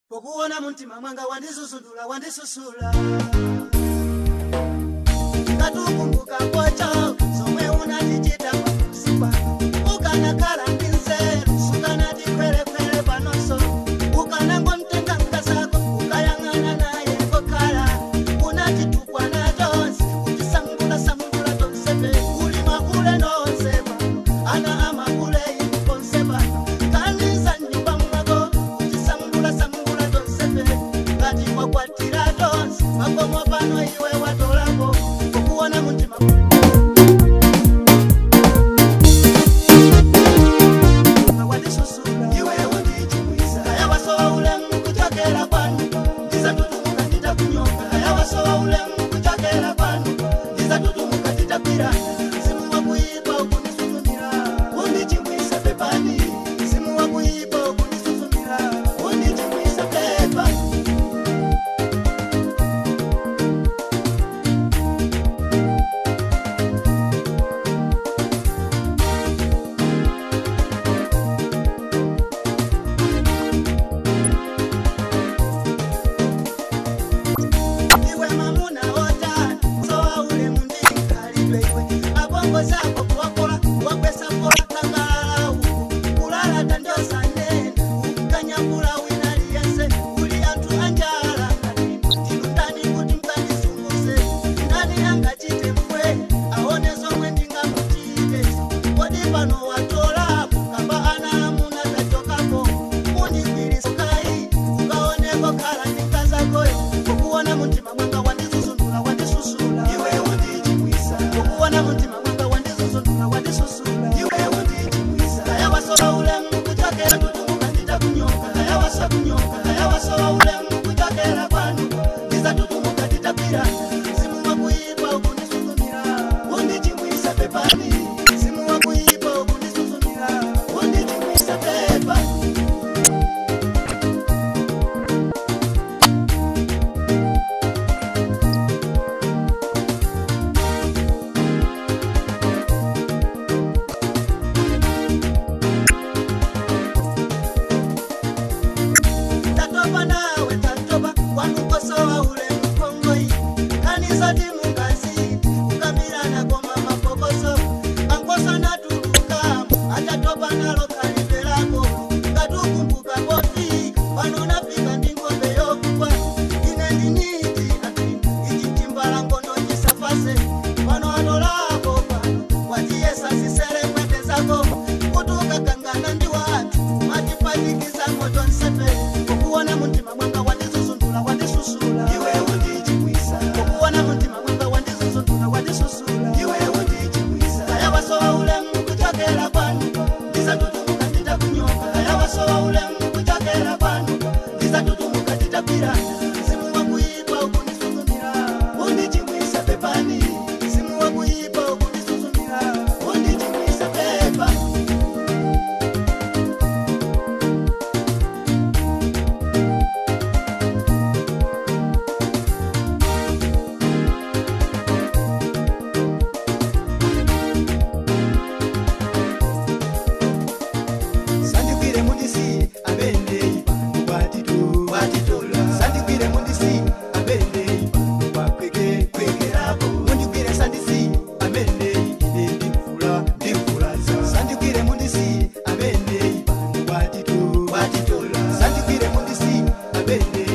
Pokuona muntima mwanga wandisusundula wandisusula Katukumbuka kocha somwe unatichita kwa ukanakhala ndi nzeru sukanati khwerekhwere panonso ukanangontenga mkazako ukayang'ana naye kokhala unatitukwana tonse kutisambula sambula tonsepe uli makule nonse pano ana amakule inu konse pano kanisa nyumba mwako kutisambula sambula tonsepe ngati wakwatira tonse makomo pano iwe watolako pokuona muntima Sandikwire mundisi amene.